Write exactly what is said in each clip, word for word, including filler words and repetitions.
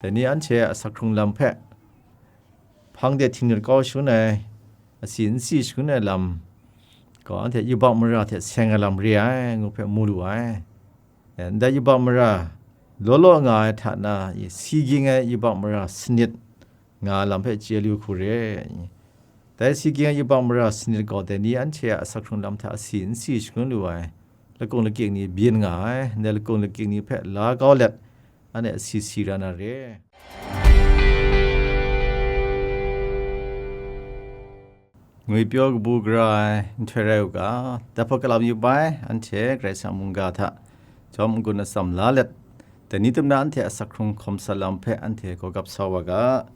Dai ni anhte a asak hkrung lam hpe hpang de htingnyut kau shangun ai, asi nsi shangun ai lam gaw, anhte yubak mara hte seng ai lam re ai, ngu hpe mu lu ai. E, ndai yubak mara law law nga ai hta na, i, si ging ai yubak mara sanit nga ai lam hpe chye lu hku re. Dai si ging ai yubak mara sanit gaw, dai ni anhte a asak hkrung lam hta asi nsi shangun lu ai, lakung lakying ni byin nga ai, ndai lakung lakying ni hpe la kau let, anhte asi si ra na re. Ngwipyaw kabu gara ai nhtoi rai u ga, dai hpawt galam yup ai, anhte Karai Kasang mungga hta jawm n-gun atsam la let, dai ni tum na anhte a asak hkrung hkawm sa lam hpe anhte gawgap sa wa ga.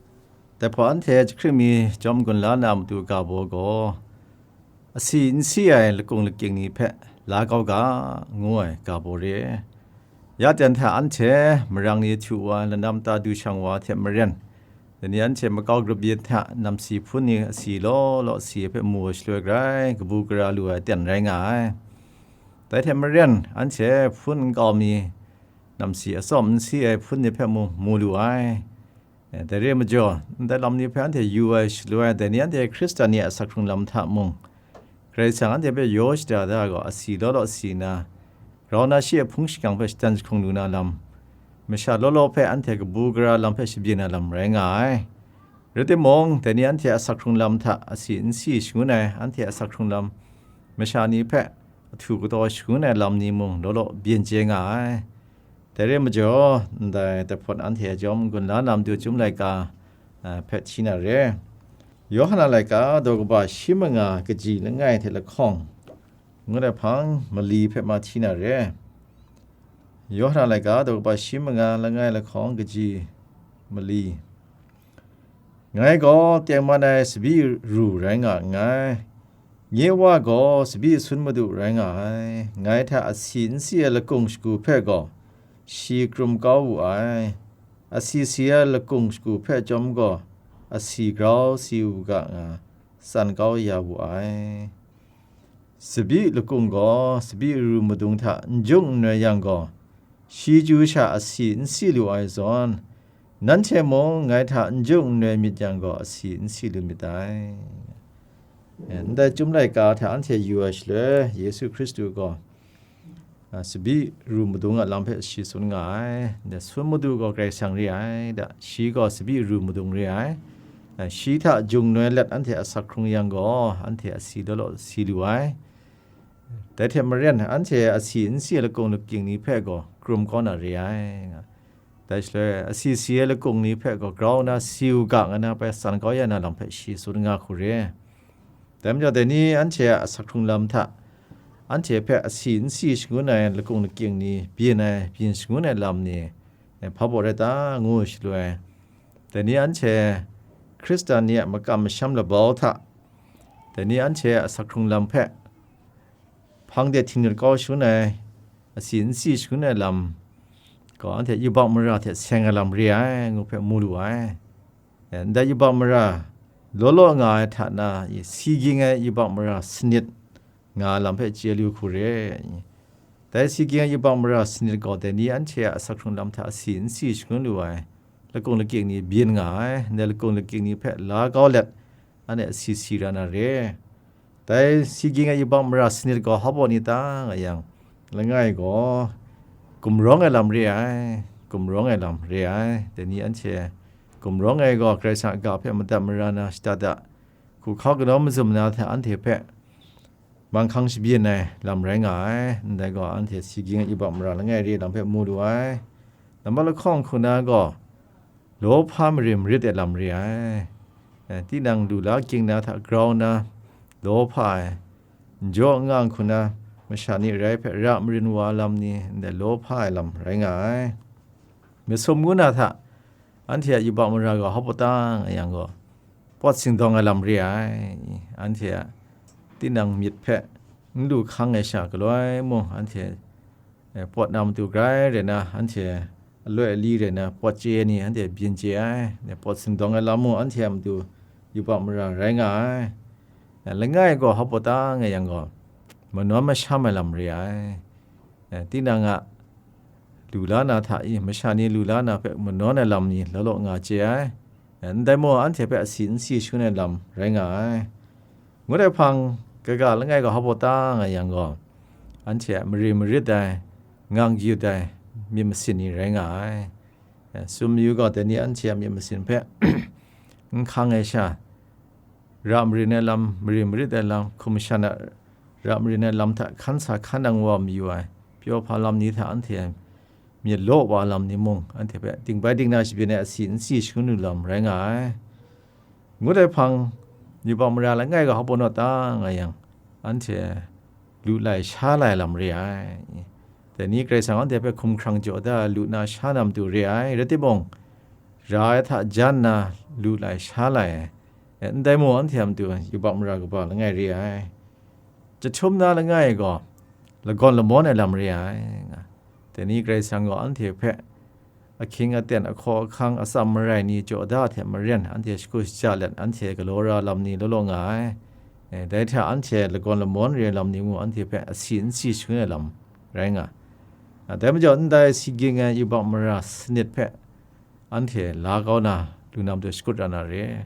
Dai hpawt anhte jahkring mi jawm n-gun la na matu ga baw gaw, asi nsi ai lakung lakying ni hpe la kau ga, ngu ai ga baw re. Ya ten hta anhte marang ni htu wa lanam ta du shang wa hte maren, dai ni anhte makau grup yin hta namsi hpun ni asi law law si ai hpe mu ai shaloi grai kabu gara lu ai ten rai nga ai. Dai hte maren, anhte hpun nkau mi namsi atsawm n si ai hpun ni hpe mu, mu lu ai. E, dai re majaw, ndai lam ni hpe anhte yu ai shaloi, dai ni anhte Hkristan ni a asak hkrung lam hta mung, Karai Kasang anhte hpe yaw shada da gaw, asi law law si nna, grau na shi a hpung shingkang hpe shatan jahkung lu na lam, masha law law hpe anhte kabu gara lam hpe shabyin na lam rai nga ai. Rai timung, dai ni anhte a asak hkrung lam hta asi nsi shangun ai, anhte a asak hkrung lam masha ni hpe ahtu kataw shangun ai lam ni mung law law byin chye nga ai. Dai re majaw, ndai dai hpawt anhte a jawm n-gun la na matu Chyum laika, a, hpe hti na re. Yawhan a laika daw kaba shi manga kaji langai hte lahkawng, ngut ai hpang mali hpe ma hti na re. Yawhan a laika daw kaba shi manga langai lahkawng kaji mali. Ngai gaw tengman ai tsabyi ru rai nga nngai. Nye Wa gaw tsabyi sun madu rai nga ai. Ngai hta asi nsi ai lakung shagu hpe gaw shi krum kau wu ai. Asi si ai lakung shagu hpe chyawm gaw, asi grau si u ga nga, tsan kau ya wu ai. Tsabyi lakung gaw tsabyi ru madung hta n jung n noi yang gaw, shi chyu sha asi n si lu ai zawn, nanhte mung ngai hta n jung n noi myit yang gaw, asi n si lu myit dai. E, ndai Chyum laika hta anhte yu ai shaloi, Yesu Hkristu gaw, a, tsabyi ru madung a lam hpe shi tsun nga ai. Ndai sun madu gaw Karai Kasang re ai, da, shi gaw tsabyi ru madung re ai. A, shi hta jung noi let anhte asak hkrung yang gaw, anhte asi law law si lu ai. Dai hte maren, anhte asi n si ai lakung lakying ni hpe gaw krum kau na re ai. Dai shaloi, asi si ai lakung ni hpe gaw grau nna si u ga, nga na bai san kau ya na lam hpe shi tsun nga hku re. Dai majaw, dai ni anhte a asak hkrung lam hta, anhte hpe asi n si shangun ai lakung lakying ni byin ai, byin shangun ai lam ni, e, hpa baw rai ta, ngu shaloi, dai ni anhte Hkristan ni a makam masham labau hta, dai ni anhte a asak hkrung lam hpe hpang de htingnyut kau shangun ai, asi n si shangun ai lam gaw, anhte yubak mara hte seng ai lam re ai, ngu hpe mu lu ai. E, ndai yubak mara law law nga ai hta na, i, si ging ai yubak mara sanit nga ai lam hpe chye lu hku re. Dai si ging ai yubak mara sanit gaw, dai ni anhte a asak hkrung lam hta asi n si shangun lu ai, lakung lakying ni byin nga ai, ndai lakung lakying ni hpe la kau let, anhte asi si ra na re. Dai si ging ai yubak mara sanit gaw hpa baw ni ta nga yang, langai gaw gumrawng ai lam re ai, gumrawng ai lam re ai. Dai ni anhte gumrawng ai gaw Karai Kasang a ga hpe madat mara na shada da, hku hkau kanaw mazum na hta anhte hpe manghkang shabyin ai lam rai nga ai. Ndai gaw anhte si ging ai yubak mara langai re lam hpe mu lu ai. Nambat lahkawng hku na gaw, lawhpa marim marit ai lam re ai. E, tinang lu la ging na hta grau nna, lawhpa ai, n jaw n nga hku na, masha ni rai hpe ra marin wa ai lam ni, ndai lawhpa ai lam rai nga ai. Masum ngu na hta, anhte a yubak mara gaw hpa baw ta nga yang gaw, pawt singdawng ai lam re ai. Anhte a tinang myit hpe n lu hkang ai sha galoi mung, anhte, e, pawt na matu grai rai na, anhte aloi ali rai na, pawt chye ni anhte byin chye ai, e, pawt singdawng ai lam mung, anhte a matu yubak mara rai nga ai. E, langai gaw hpa baw ta nga yang gaw, manawn masham ai lam re ai. E, tinang a lu la na hta i, masha ni lu la na hpe manawn ai lam ni law law nga chye ai. Ndai maw, anhte hpe asi n si shangun ai lam rai nga ai. Ngut ai hpang, kaga langai ga hpa ta nga yang gaw, anhte a mare marit ai, ngang gyut ai myit masin ni rai nga ai. Tsun mayu gaw, dai ni anhte a myit masin hpe n hkang ai sha, ra marin ai lam, mare marit ai lam, hkum shan a ra marin ai lam hta hkan sa hkan nang wa mayu ai, pyaw hpa lam ni hta anhte myit law wa lam ni mung, anhte hpe dingbai dingna shabyin ai asi n si shangun lu lam rai nga ai. Ngut ai hpang, yubak mara langai ga hpa naw ta nga yang, anhte lu lai sha lai lam re ai. Dai ni Karai Kasang anhte hpe hkum hkrang jaw da, lu na sha na matu re ai, rai timung, ra ai hta jan na lu lai sha lai ai. E, ndai mung, anhte a matu yubak mara kaba langai re ai. Jahtum na langai gaw, lagawn lamawn ai lam re ai, nga. Dai ni Karai Kasang gaw anhte hpe ahkying aten, ahkaw ahkang, atsam marai ni jaw da hte maren, anhte shagu shaja let, anhte galaw ra lam ni law law nga ai. E, dai hta anhte lagawn lamawn re ai lam ni mung, anhte hpe asi n si shangun ai lam rai nga. A, dai majaw, ndai si ging ai yubak mara sanit hpe anhte la kau na, lu na matu shakut ra na re.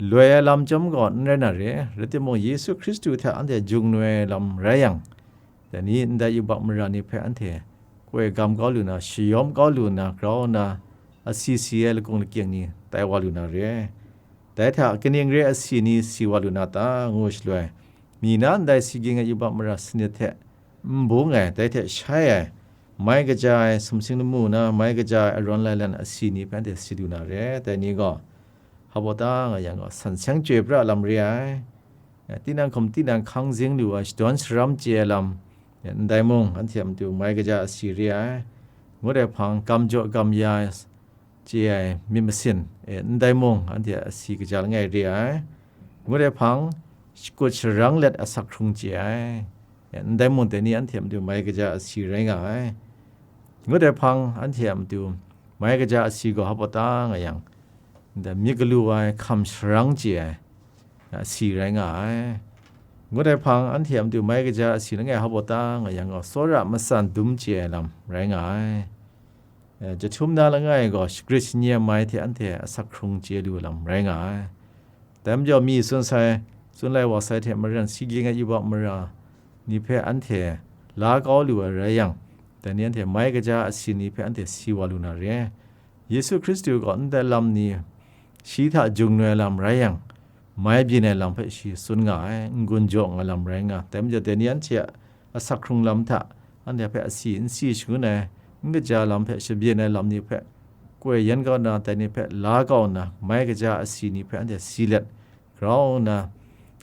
Loi ai lam chyawm gaw n rai na re, rai timung, Yesu Hkristu hta anhte jung noi ai lam rai yang, dai ni ndai yubak mara ni hpe anhte koi gam kau lu na, shayawm kau lu na, grau nna, asi si ai lakung lakying ni tai wa lu na re. Dai hta kaning re asi ni si wa lu na ta, ngu shaloi, mi na ndai si ging ai yubak mara sanit hte n bung ai, dai hte shai ai, mai kaja ai sumsing lamu na, mai kaja ai arawn lailan asi ni hpe anhte si lu na re. Dai ni gaw, hpa ta nga yang gaw, san seng chyoi pra lam re ai. Tinang hkum tinang hkang zing lu ai, shadawn sharam chye ai lam, ndai mung, anhte a matu mai kaja asi re ai. Ngut ai hpang, gam jaw gam ya ai, chye ai myit masin, e, ndai mung, anhte a asi kaja langai re ai. Ngut ai hpang, shakut sharang let asak hkrung chye ai. E, ndai mung, dai ni anhte a matu mai kaja asi rai nga ai. Ngut ai hpang, anhte a matu mai kaja asi gaw hpa ta nga yang, ndai myit galu ai hkam sharang chye ai asi rai nga ai. Ngut ai hpang, anhte a matu mai kaja asi langai hpa ta nga yang gaw, tsawra matsan dum chye ai lam rai nga ai. E, jahtum na langai gaw, shagrit shanyi ai mai hte anhte asak hkrung chye lu lam rai nga ai. Dai majaw, mi tsun sai, tsun lai wa sai hte maren, si ging ai yubak mara ni hpe anhte la kau lu ai rai yang, dai ni anhte mai kaja asi ni hpe anhte si wa lu na re. Yesu Hkristu gaw ndai lam ni shi hta jung noi ai lam rai yang, mai byin ai lam hpe shi tsun nga ai, n-gun jaw nga ai lam rai nga. Dai majaw, dai ni anhte a asak hkrung lam hta, anhte hpe asi n si shangun ai, n kaja lam hpe shabyin ai lam ni hpe koi yan kau nna, dai ni hpe la kau nna, mai kaja asi ni hpe anhte si let, grau nna,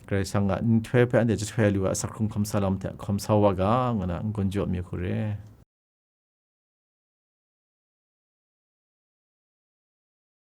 Karai Kasang a nhtoi hpe anhte jahtoi lu ai asak hkrung hkam sa lam hte hkam sa wa ga, ngu na n-gun jaw mi hku re.